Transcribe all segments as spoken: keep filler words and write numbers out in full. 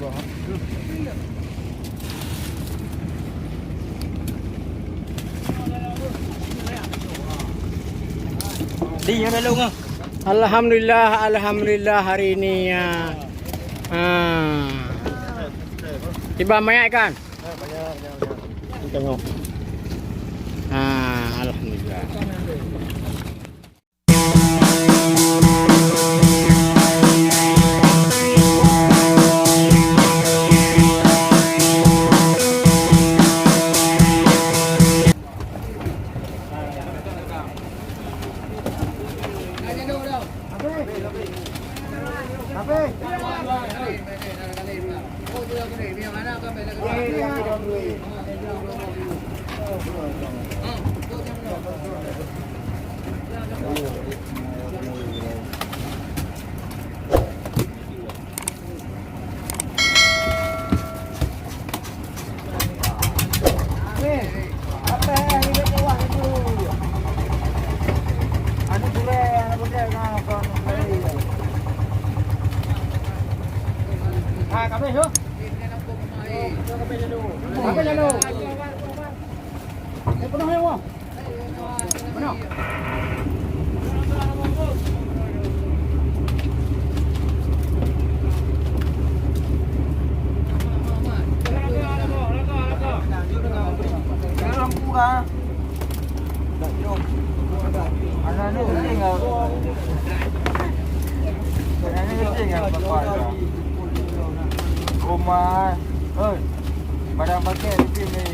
Di, nyoe dah lôn, ah. Alhamdulillah, alhamdulillah hari ini, ya. Ah. Tiba mayat kan? Tengok. Ah, alhamdulillah. Rumah, oi, barang pakai di sini.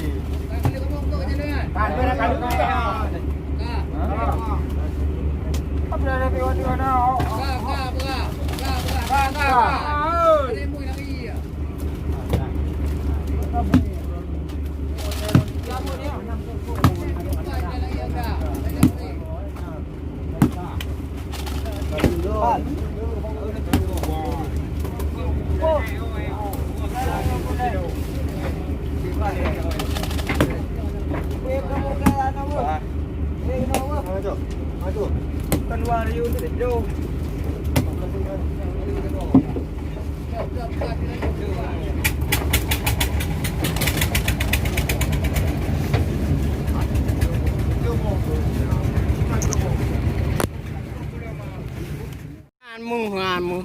Anu, anu.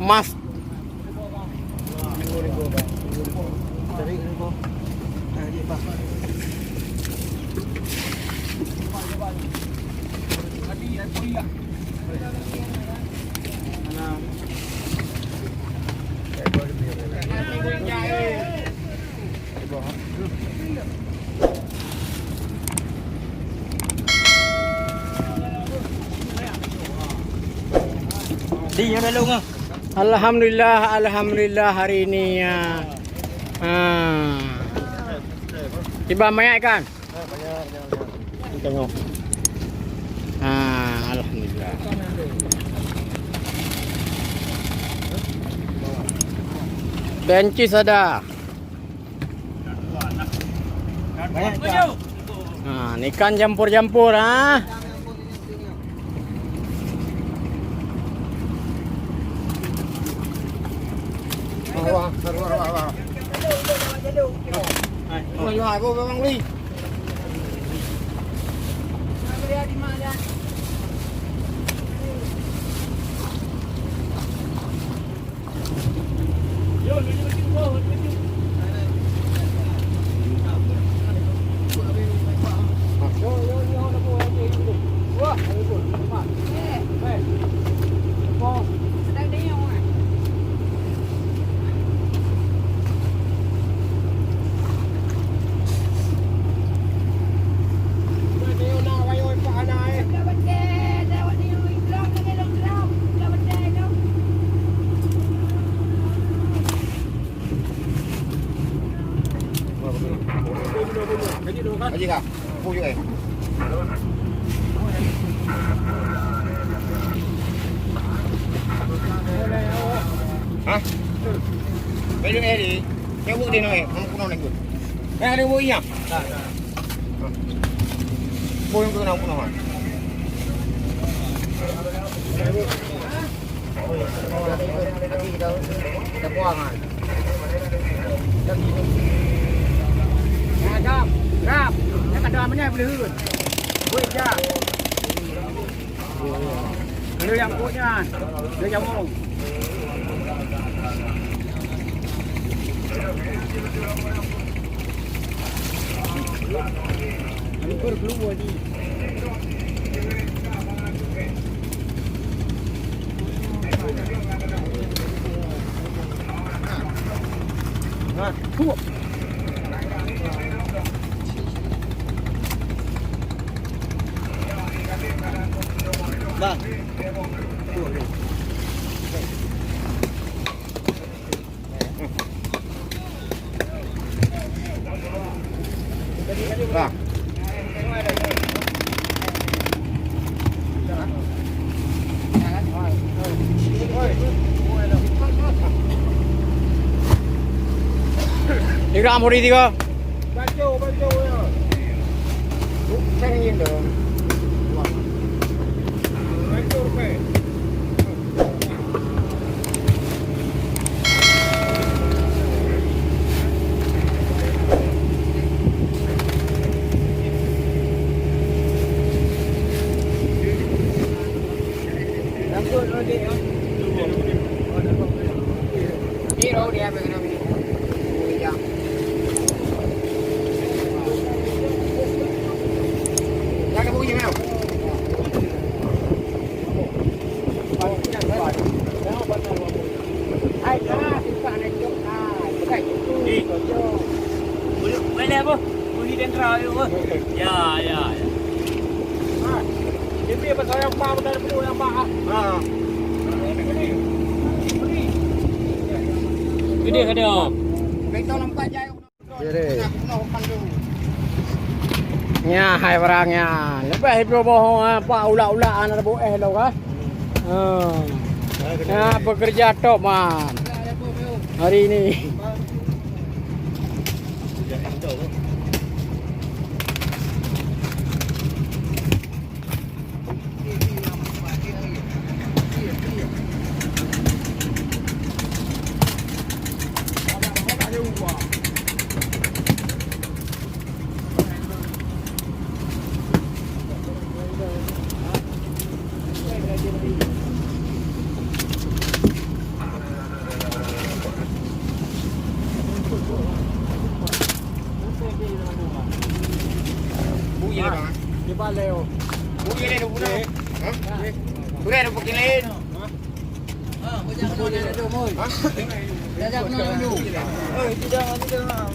Mas. Di, nyoe dah lôn, ah. Alhamdulillah, alhamdulillah hari ini, ya. Ah. Tiba mayat kan? Tengok. Ah, alhamdulillah. Benci sada. Ha, ni kan campur-campur, ha. Wah, wah, wah, wah. Wah, wah, wah, wah. Haji ka? Puyuh, eh. Hah? Puyuh, eh, di. Cabut dia, nak, eh. Kamu kena nak ikut. Eh, ada buat iya? Boy yang kena aku nama. Nah, jam. Rap. Nyan ka dua menit beuleuen. Buet jam. Kalau nyang buet nyan, dia nyambung. Ini baru keluar ni. Bang. Bang. Tiga, Ampuri, tiga. Ya, ya, ya. Gede, gede. Jadi. Nyan hai barang nyan. Leubeh ipeuboh, eh, pak ulak-ulak aneuk boh eh lo kah? Ha. Nyan pekerja top man. Hari ini.